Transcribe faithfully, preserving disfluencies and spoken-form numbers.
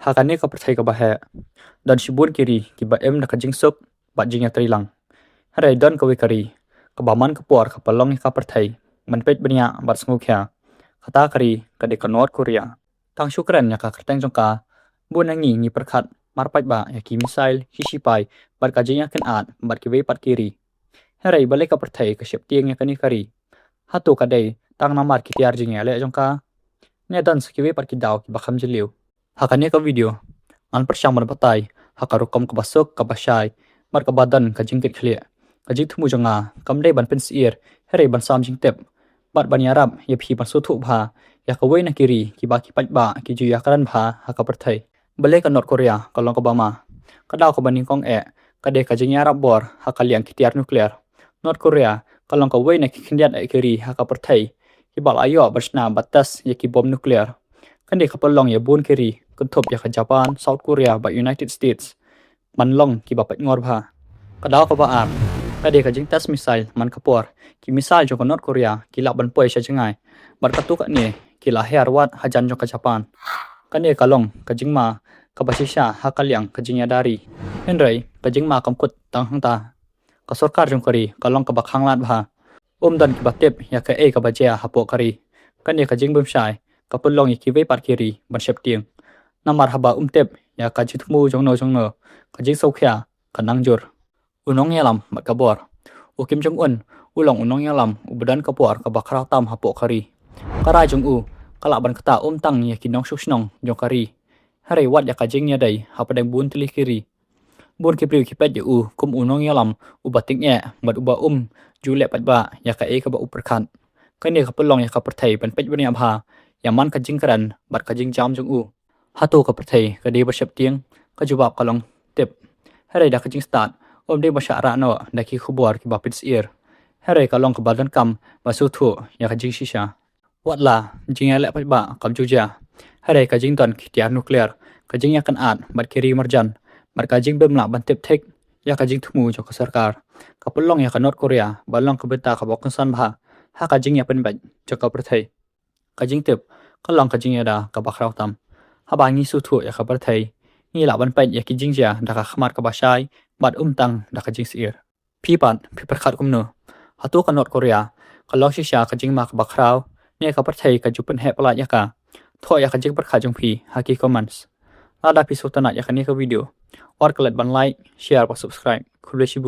Ha kane ka pyrthei kaba heh, don shibun ki ri kiba im da ka jingsuk bad jingïatreilang. Hynrei don kawei ka ri kaba man ka por ka pynlong ïa ka pyrthei ban peit bniah bad sngewkhia. Kata ka ri ka dei ka North Korea. Tang shu kren ïa ka kyrteng jong ka, bun na ngi ngi pyrkhat marpaidbah ïa ki missile, ki shipai bad ka jingïakynad bad kiwei pat ki ri. Hynrei balei ka pyrthei ka sheptieng ïa kane ka ri? Hato ka dei tang namar ki tiar jingïaleh jong ka? Ne don sa kiwei pat ki daw kiba kham jylliew? Ha kane ka video ngan pyrshang ban batai ha ka rukom kaba suk, kaba shai bad kaba don ka jingkitkhlieh. Ka jingthmu jong nga kam dei ban pynsyier, hynrei ban sam jingtip bad ban ïarap ïa phi ban sngewthuh bha ïa kawei na ki ri kiba ki paidbah ki ju ïakren bha ha ka pyrthei. Balei ka North Korea ka long kaba ma? Ka daw kaba nyngkong eh ka dei ka jingïarap bor ha ka liang ki tiar nuclear. North Korea ka long kawei na ki khyndiat eh ki ri ha ka pyrthei kiba la ïoh ban shna bad test ïa ki bom nuclear. Kane ka pynlong ïa bun ki ri, kynthup ïa ka Japan, South Korea bad United States, ban long kiba peit ngor bha. Ka daw kaba ar ka dei ka jingtest missile man ka por. Ki missile jong ka North Korea ki lah ban poi sha jngai bad katto katne ki la hiar wad hajan jong ka Japan. Kane ka long ka jingma kaba shisha ha ka liang ka jingïada ri. Hynrei ka jingma kam kut tang hangta. Ka sorkar jong ka ri ka long kaba khanglad bha. Um don kiba tip ïa kaei kaba jia hapoh ka ri. Kane ka jingbymshai ka pynlong ïa kiwei pat ki ri ban sheptieng. Namar haba um tip ïa ka jingthmu jongno jongno, ka jingsngewkhia ka nang jur. U nongïalam bad ka bor. U Kim Jong Un u long u nongïalam uba don ka bor kaba khraw tam hapoh ka ri. Ka rai jong u ka lah ban ktah um tang ïa ki nongshong shnong jong ka ri, hynrei wat ïa ka jingïadei hapdeng bun tylli ki ri. Bun ki briew ki peit ïa u kum u nongïalam uba tyngeh bad uba um ju leh paidbah ïa kaei kaba u pyrkhat. Kane ka pynlong ïa ka pyrthei ban peit bniah bha ïa man ka jingkren bad ka jingjam jong u. Hato ka pyrthei ka dei ba sheptieng? Ka jubab ka long tip. Hynrei da ka jingstad, um dei ba shah rah noh da ki khubor kiba pynsyier. Hynrei ka long kaba donkam ba sngewthuh ïa ka jingshisha. Wat la jingïaleh paidbah kam ju jia, hynrei ka jingdon ki tiar nuclear, ka jingïakynad bad ki ri marjan bad ka jingbym lah ban tip thik ïa ka jingthmu jong ka sorkar ka pynlong ïa ka North Korea ba long ka bynta kaba kongsan bha ha ka jingïapynbeit jong ka pyrthei. Ka jingtip ka long ka jingïada kaba khraw tam. Haba ngi sngewthuh ïa ka pyrthei, ngi lah ban peit ïa ki jingjia da ka khmat kaba shai bad um tang da ka jingsyier. Phi pat phi pyrkhat kumno? Hato ka North Korea ka long shisha ka jingma kaba khraw, ne ka pyrthei ka ju pynheh palat ïa ka? Thoh ïa ka jingpyrkhat jong phi ha ki comments. Lada phi sngewtynnat ïa kane ka video, wat klet ban like, share bad subscribe. Khublei shibun.